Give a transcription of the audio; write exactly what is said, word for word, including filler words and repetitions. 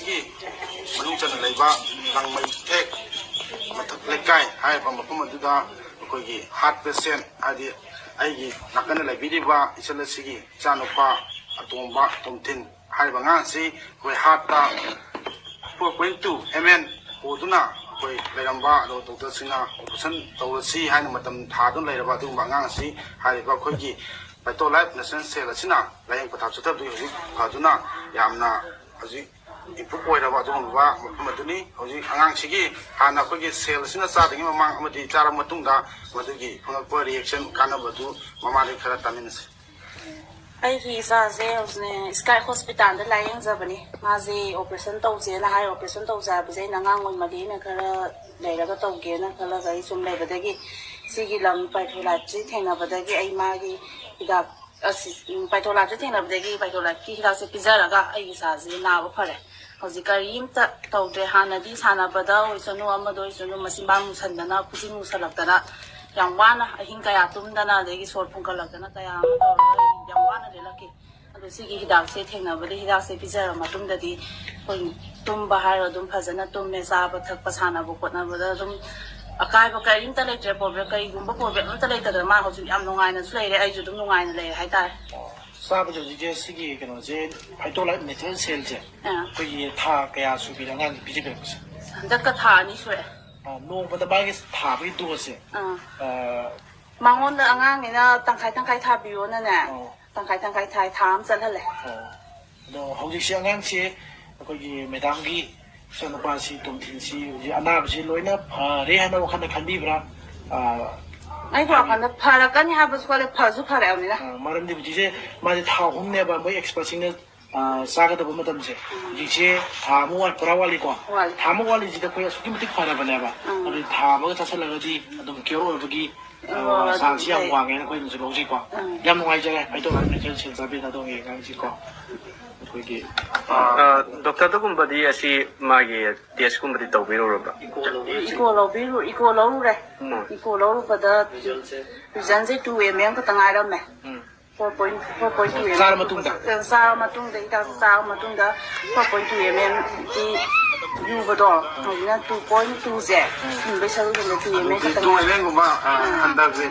ꯒꯤ ꯃꯅꯨꯡ ꯆꯟꯅ ꯂꯩꯕ ꯂꯥꯡꯃꯩꯊꯦꯛ ꯃꯊꯛ ꯂꯩꯀꯥꯏ ꯍꯥꯏꯔꯤꯕ ꯃꯐꯝ ꯑꯗꯨꯗ ꯑꯩꯈꯣꯏꯒꯤ ꯍꯥꯔꯠ ꯄꯦꯁꯦꯟ, ꯍꯥꯏꯗꯤ ꯑꯩꯒꯤ ꯅꯥꯀꯟꯗ ꯂꯩꯕꯤꯔꯤꯕ ꯏꯆꯜ ꯑꯁꯤꯒꯤ ꯏꯆꯥꯅꯨꯄꯥ ꯑꯇꯣꯝꯕ ꯇꯣꯝꯊꯤꯟ ꯍꯥꯏꯔꯤꯕ ꯑꯉꯥꯡ ꯑꯁꯤ ꯑꯩꯈꯣꯏ ꯍꯥꯔꯠꯇ four point two M N ꯍꯣꯗꯨꯅ ꯑꯩꯈꯣꯏ ꯂꯩꯔꯝꯕ, ꯑꯗꯣ ꯗꯣꯛꯇꯔꯁꯤꯡꯅ ꯑꯣꯄꯔꯦꯁꯟ ꯇꯧꯔꯁꯤ ꯍꯥꯏꯅ ꯃꯇꯝ ꯊꯥꯗꯨꯅ ꯂꯩꯔꯕ ꯑꯗꯨꯒꯨꯝꯕ ꯑꯉꯥꯡ ꯑꯁꯤ ꯍꯥꯏꯔꯤꯕ ꯑꯩꯈꯣꯏꯒꯤ ꯚꯥꯏꯇꯣ ꯂꯥꯏꯐ ꯅꯦꯁꯅꯦꯜ ꯁꯦꯜ ꯑꯁꯤꯅ ꯂꯥꯌꯦꯡ ꯄꯊꯥꯞ ꯆꯠꯊꯕꯗꯒꯤ ꯍꯧꯖꯤꯛ ꯐꯗꯨꯅ ꯌꯥꯝꯅ ꯍꯧꯖꯤꯛ ꯏꯝꯄ꯭ꯔꯨꯞ ꯑꯣꯏꯔꯕ ꯑꯗꯨꯒꯨꯝꯂꯕ ꯃꯐꯝ ꯑꯗꯨꯅꯤ꯫ ꯍꯧꯖꯤꯛ ꯑꯉꯥꯡꯁꯤꯒꯤ ꯍꯥꯟꯅ ꯑꯩꯈꯣꯏꯒꯤ ꯁꯦꯜ ꯑꯁꯤꯅ ꯆꯥꯗ꯭ꯔꯤꯉꯩ ꯃꯃꯥꯡ ꯑꯃꯗꯤ ꯆꯥꯔꯕ ꯃꯇꯨꯡꯗ ꯃꯗꯨꯒꯤ ꯐꯪꯂꯛꯄ ꯔꯤꯌꯦꯛꯁꯟ ꯀꯥꯟꯅꯕꯗꯨ ꯃꯃꯥꯗꯒꯤ ꯈꯔ ꯇꯥꯃꯤꯟꯅꯁꯤ꯫ ꯑꯩꯒꯤ ꯏꯆꯥꯁꯦ ꯍꯧꯖꯤꯛꯅꯦ ꯁ꯭ꯀꯥꯏ ꯍꯣꯁꯄꯤꯇꯥꯜꯗ ꯂꯥꯏꯌꯦꯡꯖꯕꯅꯤ꯫ ꯃꯥꯁꯦ ꯑꯣꯄꯔꯦꯁꯟ ꯇꯧꯁꯦꯅ ꯍꯥꯏ꯫ ꯑꯣꯄꯔꯦꯁꯟ ꯇꯧꯁꯦ ꯍꯥꯏꯕꯁꯦ ꯑꯩꯅ ꯑꯉꯥꯡ ꯑꯣꯏꯃꯜꯂꯤꯅ ꯈꯔ ꯂꯩꯔꯒ ꯇꯧꯒꯦꯅ ꯈꯜꯂꯒ ꯑꯩ ꯁꯨꯝ ꯂꯩꯕꯗꯒꯤ ꯁꯤꯒꯤ ꯂꯝ ꯄꯥꯏꯊꯣꯂꯥꯏꯠꯁꯤ ꯊꯦꯡꯅꯕꯗꯒꯤ ꯑꯩ ꯃꯥꯒꯤ ꯍꯤꯗꯥꯛ ꯑꯁꯤ, ꯎꯝ, ꯄꯥꯏꯊꯣꯂꯥꯏꯠꯁꯤ ꯊꯦꯡꯅꯕꯗꯒꯤ ꯄꯥꯏꯊꯣꯂꯥꯏꯠꯀꯤ ꯍꯤꯗꯥꯛꯁꯦ ꯄꯤꯖꯔꯒ ꯑꯩꯒꯤ ꯏꯆꯥꯁꯤ ꯅꯥꯕ ꯐꯔꯦ꯫ ꯍꯧꯖꯤꯛ ꯀꯔꯤꯝꯇ ꯇꯧꯗ꯭ꯔꯦ꯫ ꯍꯥꯟꯅꯗꯤ ꯁꯥꯟꯅꯕꯗ ꯑꯣꯏꯁꯅꯨ, ꯑꯃꯗ ꯑꯣꯏꯁꯅꯨ, ꯃꯆꯤꯟꯕꯥꯜ ꯃꯨꯁꯟꯗꯅ, ꯈꯨꯖꯤꯟ ꯃꯨꯁꯜꯂꯛꯇꯅ ꯌꯥꯝ ꯋꯥꯅ, ꯑꯍꯤꯡ ꯀꯌꯥ ꯇꯨꯝꯗꯅ, ꯑꯗꯒꯤ ꯁꯣꯔ ꯐꯨꯟꯒꯠꯂꯛꯇꯅ ꯀꯌꯥ ꯑꯃ ꯇꯧꯔꯒ ꯑꯩ ꯌꯥꯝ ꯋꯥꯅ ꯂꯦꯜꯂꯛꯈꯤ꯫ ꯑꯗꯣ ꯁꯤꯒꯤ ꯍꯤꯗꯥꯛꯁꯦ ꯊꯦꯡꯅꯕꯗ, ꯍꯤꯗꯥꯛꯁꯦ ꯄꯤꯖꯔ ꯃꯇꯨꯡꯗꯗꯤ ꯑꯩꯈꯣꯏ ꯇꯨꯝꯕ ꯍꯥꯏꯔꯣ ꯑꯗꯨꯝ ꯐꯖꯅ ꯇꯨꯝꯃꯦ, ꯆꯥꯕ ꯊꯛꯄ ꯁꯥꯟꯅꯕ ꯈꯣꯠꯅꯕꯗ ꯑꯗꯨꯝ ꯑꯀꯥꯏꯕ ꯀꯔꯤꯝꯇ ꯂꯩꯇ꯭ꯔꯦ, ꯄ꯭ꯔꯣꯕ꯭ꯂꯦꯝ, ꯀꯔꯤꯒꯨꯝꯕ ꯄ꯭ꯔꯣꯕ꯭ꯂꯦꯝ ꯑꯃꯠꯇ ꯂꯩꯇꯗꯅ ꯃꯥ ꯍꯧꯖꯤꯛ ꯌꯥꯝ ꯅꯨꯡꯉꯥꯏꯅꯁꯨ ꯂꯩꯔꯦ, ꯑꯩꯁꯨ ꯑꯗꯨꯝ ꯅꯨꯡꯉꯥꯏꯅ ꯂꯩꯔꯦ ꯍꯥꯏꯇꯥꯔꯦ꯫ ꯆꯥꯕꯁꯦ ꯍꯧꯖꯤꯛꯁꯦ ꯁꯤꯒꯤ ꯀꯩꯅꯣꯁꯦ, ꯐꯥꯏꯇꯣꯂꯥꯏꯠ ꯅꯦꯆꯔꯦꯜ ꯁꯦꯜꯁꯦ ꯑꯥ꯫ ꯑꯩꯈꯣꯏꯒꯤ ꯊꯥ ꯀꯌꯥ ꯁꯨꯕꯤꯔꯦ ꯑꯉꯥꯡꯁꯦ ꯄꯤꯖꯕꯤꯔꯛꯄꯁꯦ? ꯍꯟꯗꯛꯀ ꯊꯥ ꯑꯅꯤ ꯁꯨꯔꯦ꯫ ꯑ, ꯅꯣꯡꯃꯗ ꯃꯥꯒꯤ ꯊꯥꯕꯒꯤ ꯗꯣꯁꯁꯦ? ꯑꯥ꯫ ꯑ, ꯃꯉꯣꯟꯗ ꯑꯉꯥꯡꯅꯤꯅ ꯇꯪꯈꯥꯏ ꯇꯪꯈꯥꯏ ꯊꯥꯕꯤꯌꯣꯅꯅꯦ꯫ ꯑꯣ꯫ ꯇꯪꯈꯥꯏ ꯇꯪꯈꯥꯏ ꯊꯥꯏ, ꯊꯥ ꯑꯃ ꯆꯠꯍꯜꯂꯦ꯫ ꯑꯣ꯫ ꯑꯗꯣ ꯍꯧꯖꯤꯛꯁꯦ ꯑꯉꯥꯡꯁꯦ ꯑꯩꯈꯣꯏꯒꯤ ꯃꯦꯗꯥꯝꯒꯤ ꯏꯆꯥꯅꯨꯄꯥꯁꯤ, ꯇꯣꯝꯊꯤꯟꯁꯤ, ꯍꯧꯖꯤꯛ ꯑꯅꯥꯕꯁꯤ ꯂꯣꯏꯅ ꯐꯔꯦ ꯍꯥꯏꯅ ꯋꯥꯈꯜꯗ ꯈꯟꯕꯤꯕ꯭ꯔꯥ? ꯑ, ꯑꯩꯒꯤ ꯋꯥꯈꯜꯗ ꯐꯔꯛꯀꯅꯤ ꯍꯥꯏꯕꯁꯨ ꯈꯜꯂꯦ, ꯐꯁꯨ ꯐꯔꯛꯑꯕꯅꯤꯅ꯫ ꯑ, ꯃꯔꯝꯗꯤ ꯍꯧꯖꯤꯛꯁꯦ ꯃꯥꯁꯦ ꯊꯥ ꯑꯍꯨꯝꯅꯦꯕ ꯃꯣꯏ ꯑꯦꯛꯁꯄꯔꯠꯁꯤꯡꯅ, ꯑ, ꯆꯥꯒꯗꯕ ꯃꯇꯝꯁꯦ꯫ ꯍꯧꯖꯤꯛꯁꯦ ꯊꯥ ꯑꯃ ꯋꯥꯠ-, ꯄꯨꯔꯥ ꯋꯥꯠꯂꯤꯀꯣ꯫ ꯋꯥꯠꯂꯤ꯫ ꯊꯥ ꯑꯃ ꯋꯥꯠꯂꯤꯁꯤꯗ ꯑꯩꯈꯣꯏ ꯑꯁꯨꯛꯀꯤ ꯃꯇꯤꯛ ꯐꯔꯕꯅꯦꯕ꯫ ꯎꯝ꯫ ꯑꯗꯨ ꯊꯥ ꯑꯃꯒ ꯆꯥꯁꯤꯜꯂꯒꯗꯤ ꯑꯗꯨꯝ ꯀ꯭ꯌꯣꯔ ꯑꯣꯏꯕꯒꯤ, ꯑ, ꯑꯣ, ꯑꯗꯨ ꯆꯥꯟꯁꯁꯤ ꯌꯥꯝ ꯂꯩ꯫ ꯋꯥꯡꯉꯦꯅ ꯑꯩꯈꯣꯏꯅꯁꯨ ꯂꯧꯖꯩꯀꯣ꯫ ꯎꯝ꯫ ꯌꯥꯝ ꯅꯨꯡꯉꯥꯏꯖꯔꯦ, ꯀꯩꯗꯧꯔꯒꯦ ꯃꯦꯆꯤꯟ ꯁꯦꯟꯖꯕꯤꯅ ꯑꯗꯣꯝꯒꯤ ꯑꯉꯥꯡꯁꯤꯀꯣ꯫ ꯑꯩꯈꯣꯏꯒꯤ ꯑ, ꯗꯣꯛꯇꯔꯗꯒꯨꯝꯕꯗꯤ ꯑꯁꯤ ꯃꯥꯒꯤ ꯇꯦꯁꯀꯨꯝꯕꯗꯤ ꯇꯧꯕꯤꯔꯨꯔꯕ? ꯏꯀꯣ ꯂꯧꯕꯤꯔꯨ-, ꯏꯀꯣ ꯂꯧꯔꯨꯔꯦ꯫ ꯏꯀꯣ ꯂꯧꯔꯨꯔꯦ꯫ ꯎꯝ꯫ ꯏꯀꯣ ꯂꯧꯔꯨꯕꯗ ꯔꯤꯖꯜꯁꯦ? ꯔꯤꯖꯜꯁꯦ two M M ꯈꯛꯇ ꯉꯥꯏꯔꯝꯃꯦ꯫ ꯎꯝ꯫ four point four point two ꯆꯥꯔ ꯃꯇꯨꯡꯗ? ꯆꯥꯔ ꯃꯇꯨꯡꯗ, ꯍꯤꯗꯥꯛꯁꯦ ꯆꯥꯔ ꯃꯇꯨꯡꯗ four point two ml ꯗꯤ ꯌꯨꯕꯗꯣ, ꯍꯧꯖꯤꯛꯅ two point two ꯁꯦ, ꯍꯤꯡꯕꯩ ꯁꯔꯨꯛꯁꯤꯅ two ml ꯈꯛꯇꯪ ꯉꯥꯏꯔꯦ꯫ ꯇꯨ ꯑꯦꯝ ꯑꯦꯜꯒꯨꯝꯕ ꯍꯟꯊꯈ꯭ꯔꯦ꯫